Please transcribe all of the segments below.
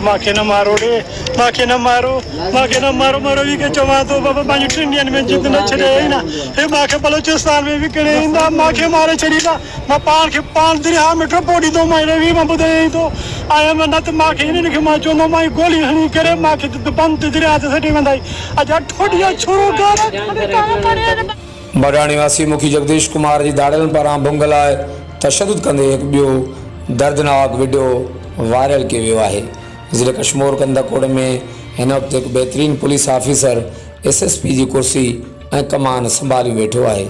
مان کي نه مارو ڙي مان کي نه مارو مان کي نه مارو مان روي کي چوان ٿو بابا پنهنجي ٽن ڏينهن ۾ جند نه ڇڏي آئي نه هي مان کي بلوچستان ۾ وڪڻي ايندا مان کي ماري ڇڏيندا مان پاڻ کي پاڻ درياهه ۾ ٽپو ڏيندو مان روي مان ٻڌايائين ٿو آيم نه ته مان کي هنن کي مان چوندو مان گولي هڻي ڪري مان کي بند تي درياهه تي سٽي ويندائي اڄ ٺوڏيا ڇورو گارا بڊاڻي واسي مکي جگديش ڪمار جي ڌاڙيلن پاران ڀنگ لاء تشدد ڪندي هڪ ٻيو دردناڪ وڊيو وائرل ڪيو ويو آهي. ضلعي ڪشمور ڪنڌڪوٽ ۾ هن وقت هڪ بهترين police officer S S P جي ڪرسي ۽ ڪمان سنڀاليون ويٺو آهي.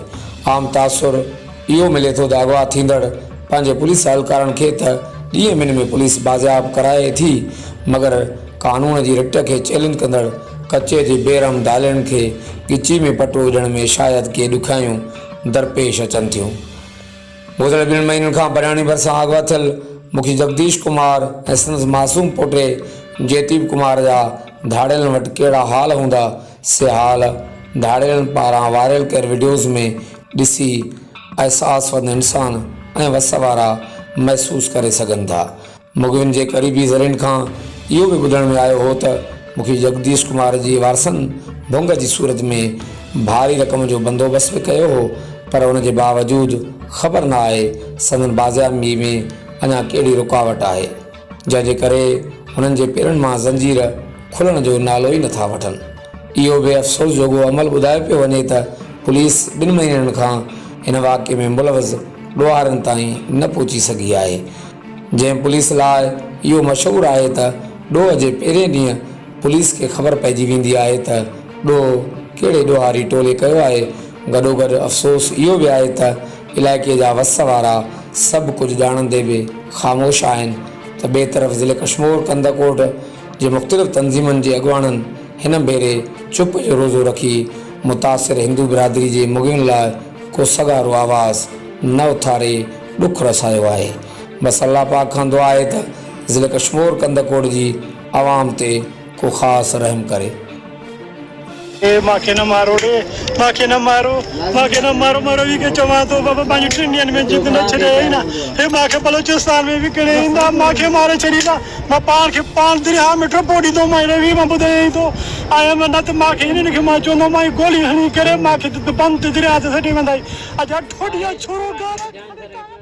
عام تاثر اهو ملي ٿو ته اغوا ٿيندڙ پنهنجي پوليس اهلڪارن کي ته ڏينهن ٻن ۾ پوليس بازياب ڪرائي ٿي مگر قانون جي رٽ کي چئلينج ڪندڙ ڪچي جي بي رحم ڌاڙيلن کي ڳچي ۾ پٽو وجهڻ ۾ شايد ڪي ڏکيائيون درپيش اچن ٿيون. گذريل ٻن مهينن کان بڊاڻي ڀرسان اغوا ٿيل مکي جگديش ڪمار ۽ سندس معصوم پوٽي جيتيب ڪمار جا ڌاڙيلن وٽ ڪهڙا حال هوندا سي حال ڌاڙيلن پاران وائرل ڪيل وڊيوز ۾ ڏسي احساس وند انسان ۽ وس وارا محسوس ڪري سگهن ٿا. مغوين جي قريبي ذريعن کان اهو به ٻڌڻ ۾ آيو هو ته مکي جگديش ڪمار جي وارثن ڀنگ جي صورت ۾ ڀاري رقم جو بندوبست به ڪيو هو پر ان جي باوجود خبر نه آهي سندن بازيابي ۾ اڃا ڪهڙي رڪاوٽ آهي جنهن جي ڪري هنن جي پيرن مان زنجير کلڻ جو نالو ئي نٿا وٺن. اهو به افسوس جوڳو عمل ٻڌايو پيو وڃي ته پوليس ٻن مهينن کان هن واقعي ۾ ملوث ڏوهارين تائين نه پهچي سگهي آهي. جنهن پوليس لاء اهو مشهور آهي ته ڏوهه جي پهرين ڏينهن پوليس کي خبر پئجي ويندي آهي ته ڏوهه ڪهڙي ڏوهاري ٽولي ڪيو آهي، گڏوگڏ افسوس اهو به آهي ته علائقي جا وس وارا سڀ ڪجهه ڄاڻندي به خاموش آهن ته ٻئي طرف ضلعي ڪشمور ڪنڌڪوٽ جي مختلف تنظيمن جي اڳواڻن هن ڀيري چپ جو روزو رکي متاثر هندو برادري جي مغوين لاء ڪو سگهارو آواز نه اٿاري ڏک رسايو آهي بس الله پاڪ کان دعا آهي ته ضلعي ڪشمور ڪنڌڪوٽ جي عوام تي ڪو خاص رحم ڪري. اي مان کي نه مارو ڙي مان کي نه مارو مان کي نه مارو مان روي کي چوان ٿو بابا پنهنجي ٽن ڏينهن ۾ جند نه ڇڏي آئي نه هي مان کي بلوچستان ۾ وڪڻي ايندا مان کي ماري ڇڏيندا مان پاڻ کي پاڻ درياهه ۾ ٽپو ڏيندو مان روي مان ٻڌايائين ٿو آيم نه ته مان کي هنن کي مان چوندو مان گولي هڻي ڪري مان کي بند تي درياهه تي سٽي ويندائي اجا ٺوڏيا ڇورو گارا.